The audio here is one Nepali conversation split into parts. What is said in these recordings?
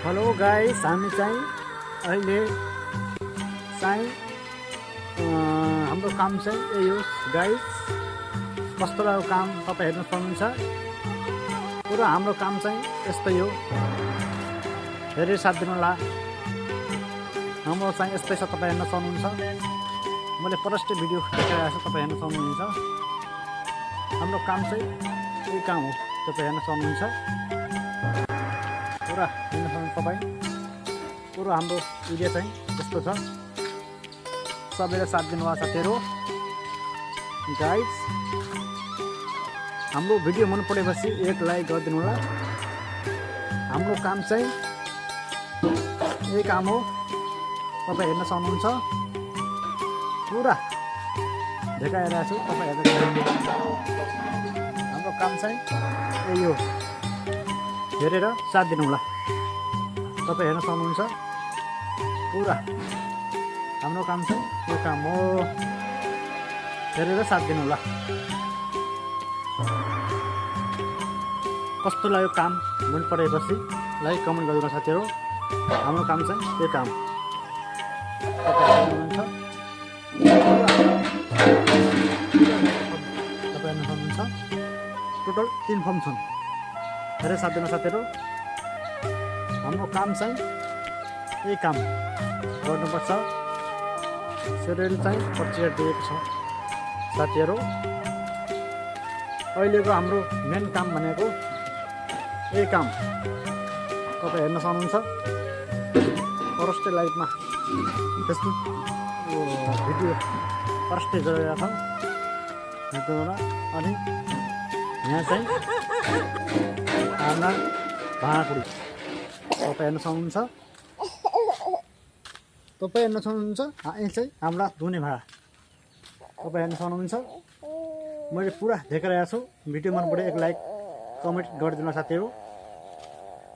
हेलो गाइस, हामी चाहिँ अहिले चाहिँ हाम्रो काम चाहिँ यही हो गाइस। कस्तो लाग्यो काम तपाईँ हेर्न सक्नुहुन्छ। पुरा हाम्रो काम चाहिँ यस्तै हो, धेरै साथ दिनु होला। हाम्रो चाहिँ यस्तै छ, तपाईँ हेर्न सक्नुहुन्छ। मैले फर्स्ट भिडियो देखाइरहेको छु, तपाईँ हेर्न सक्नुहुन्छ। हाम्रो काम चाहिँ यही काम हो, तपाईँ हेर्न सक्नुहुन्छ। पुरा हेर्न सक्नुहुन्छ तपाईँ। पुरा हाम्रो एरिया चाहिँ यस्तो छ। सबैले साथ दिनुभयो साथीहरू। गाइस, हाम्रो भिडियो मन परेपछि एक लाइक गरिदिनु होला। हाम्रो काम चाहिँ यही काम हो, तपाईँ हेर्न सक्नुहुन्छ। पुरा देखाइरहेको छु, तपाईँ हेर्न सक्नुहुन्छ। हाम्रो काम चाहिँ यही हो, हेरेर साथ दिनु होला। तपाईँ हेर्न सक्नुहुन्छ। पुरा हाम्रो काम चाहिँ यो काम हो, हेरेर साथ दिनु होला। कस्तो लाग्यो काम मन परेपछि लाइक कमेन्ट गरिदिनु साथीहरू। हाम्रो काम चाहिँ त्यो काम तपाईँ हेर्नुहुन्छ। तपाईँ हेर्न सक्नुहुन्छ। टोटल 3 फर्म छन्, हेरेर साथ दिनु साथीहरू। हाम्रो काम चाहिँ यही काम गर्नुपर्छ। सेड्युल चाहिँ प्रक्रिया दिएको छ साथीहरू। अहिलेको हाम्रो मेन काम भनेको यही काम, तपाईँ हेर्न सक्नुहुन्छ। फर्स्ट लाइभमा फेसबुक भिडियो फर्स्टै गरिरहेको छ होला। अनि यहाँ चाहिँ हाम्रा भाँडाकुडी तपाईँ हेर्न सक्नुहुन्छ। तपाईँ हेर्न सक्नुहुन्छ। यही चाहिँ हाम्रा धुने भाँडा तपाईँ हेर्न सक्नुहुन्छ। मैले पुरा देखाइरहेको छु। भिडियो मन पऱ्यो एक लाइक कमेन्ट गरिदिनु साथीहरू।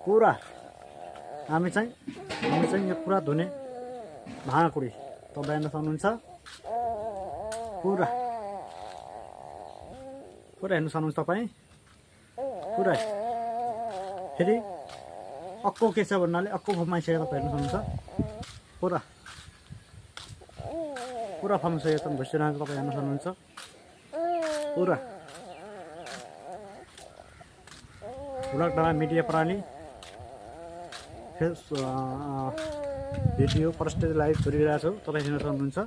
पुरा हामी चाहिँ यो पुरा धुने भाँडाकुडी तपाईँ हेर्न सक्नुहुन्छ। पुरा हेर्न सक्नुहुन्छ तपाईँ। पुरा फेरि अक्को के छ भन्नाले अक्को फमाइसकेर तपाईँ हेर्न सक्नुहुन्छ। पुरा फमाइसकेको छ, भइसकेको तपाईँ हेर्न सक्नुहुन्छ। पुरा भुलक मिडिया प्रणाली भिडियो फर्स्ट लाइभ गरिरहेको छु, तपाईँ हेर्न सक्नुहुन्छ।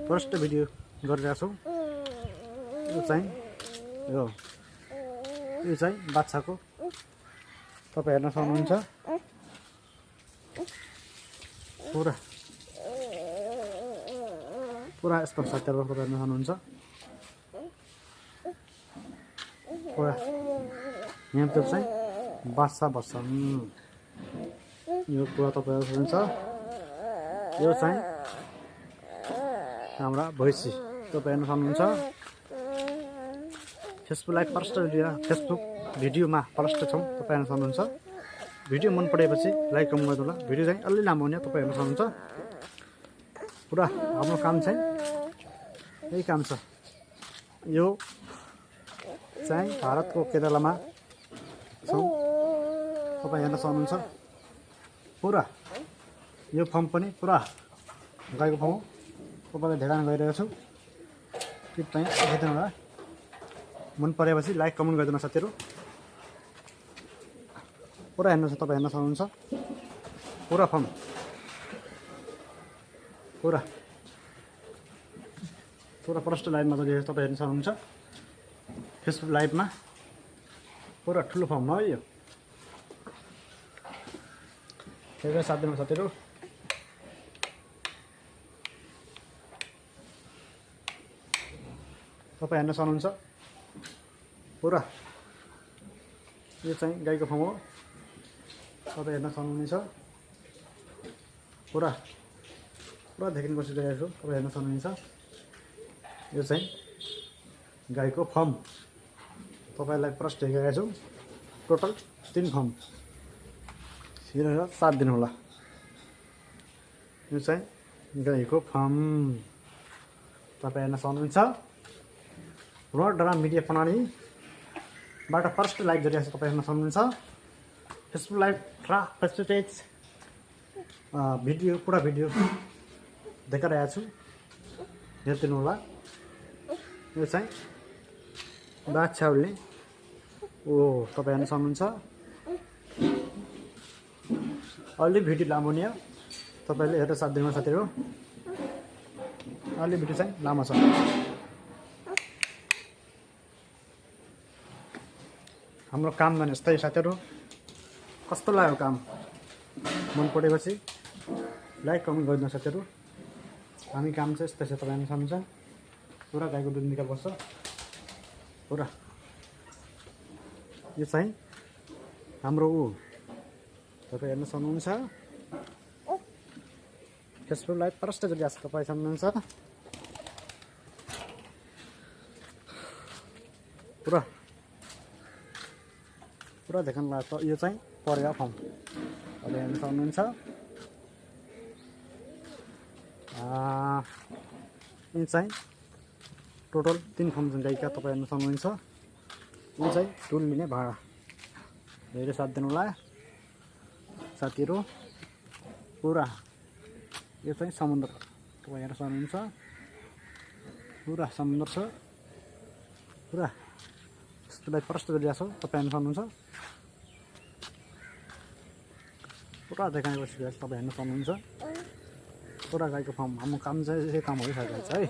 फर्स्ट भिडियो गरिरहेको छु। यो चाहिँ बाछाको तपाईँ हेर्न सक्नुहुन्छ। पुरा यस्तो साथीहरू तपाईँ हेर्न सक्नुहुन्छ। पुरा यहाँ त्यो चाहिँ बाछा बस्छ। यो पुरा तपाईँ हेर्न सक्नुहुन्छ। यो चाहिँ हाम्रा भैँसी तपाईँ हेर्न सक्नुहुन्छ। फेसबुक भिडियोमा फर्स्ट छौँ, तपाईँ हेर्न सक्नुहुन्छ। भिडियो मन परेपछि लाइक कमेन्ट गर्नु होला। भिडियो चाहिँ अलि लामो हुने तपाईँ हेर्न सक्नुहुन्छ। पुरा हाम्रो काम चाहिँ यही काम छ। यो चाहिँ भारतको केरलामा छौँ, तपाईँ हेर्न सक्नुहुन्छ। पुरा यो फर्म पनि पुरा गाईको फर्म हो, तपाईँलाई ध्यान गरिरहेको छु। टिप चाहिँ देखाइदिनु होला। मन परेपछि लाइक कमेन्ट गरिदिनु साथीहरू। पुरा हेर्नुहोस्, तपाईँ हेर्न सक्नुहुन्छ। पुरा फर्म पुरा फर्स्ट लाइभमा गरिरहेको तपाईँ हेर्न सक्नुहुन्छ। फेसबुक लाइभमा पुरा ठुलो फर्म हो यो। हेरेर साथ दिनु साथीहरू। तपाईँ हेर्न सक्नुहुन्छ। पुरा यो चाहिँ गाईको फर्म हो, तपाईँ हेर्न सक्नुहुनेछ। पुरा देखिने कोसिस गरिरहेको छु, तपाईँ हेर्न सक्नुहुनेछ। यो चाहिँ गाईको फर्म तपाईँलाई फर्स्ट देखाएको छु। टोटल 3 फर्म, हेरेर साथ दिनु होला। यो चाहिँ गाईको फर्म तपाईँ हेर्न सक्नुहुन्छ। भुलक मिडिया प्रणालीबाट फर्स्ट लाइभ गरिरहेको छ, तपाईँ हेर्न सक्नुहुन्छ। फेसबुक लाइभ र फेसबुक पेज भिडियो पुरा भिडियो देखाइरहेको छु, हेरिदिनु होला। यो चाहिँ बाछाउले तपाईँ हेर्न सक्नुहुन्छ। अलि भिडियो लामो नि हो, तपाईँले हेरेर साथ दिनु साथीहरू। अलि भिडियो चाहिँ लामो छ। हाम्रो काम भने यस्तै साथीहरू। कस्तो लाग्यो काम? मन परेपछि लाइक कमेन्ट गरिदिनु साथीहरू। हामी काम चाहिँ यस्तै छ, तपाईँ हेर्न सक्नुहुन्छ। पुरा गाईको दुध निकाल बस्छ पुरा। यो चाहिँ हाम्रो तपाईँ हेर्न सक्नुहुन्छ। फेसबुक लाइभ प्रष्टचोटि आएको छ, तपाईँ सक्नुहुन्छ। पुरा पुरा देखाउनु लाग्छ। यो चाहिँ परेगा फर्म, तपाईँ हेर्न सक्नुहुन्छ। यो चाहिँ टोटल 3 फर्म छन् गाईका, तपाईँ हेर्न सक्नुहुन्छ। यो चाहिँ टुल लिने भाडा, धेरै साथ दिनु होला साथीहरू। पुरा यो चाहिँ समुद्र, तपाईँ हेर्न सक्नुहुन्छ। पुरा समुद्र छ पुरा। यस्तोलाई प्रष्ट गरिरहेको छ, तपाईँ हेर्न सक्नुहुन्छ। पुरा देखाएपछि तपाईँ हेर्न सक्नुहुन्छ। पुरा गाईको फार्म, हाम्रो काम चाहिँ यसै काम भइसकेको छ है,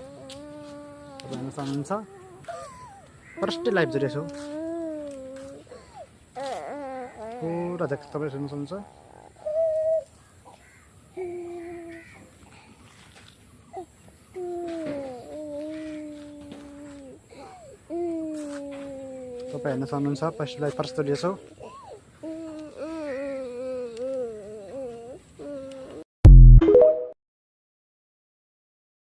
तपाईँ हेर्न सक्नुहुन्छ। प्रष्टै लाइभ जोडिएको छु पुरा देख्छ, तपाईँ हेर्न सक्नुहुन्छ। तपाईँ हेर्न सक्नुहुन्छ। फर्स्ट लाइभ प्रष्ट जोडिएको छु।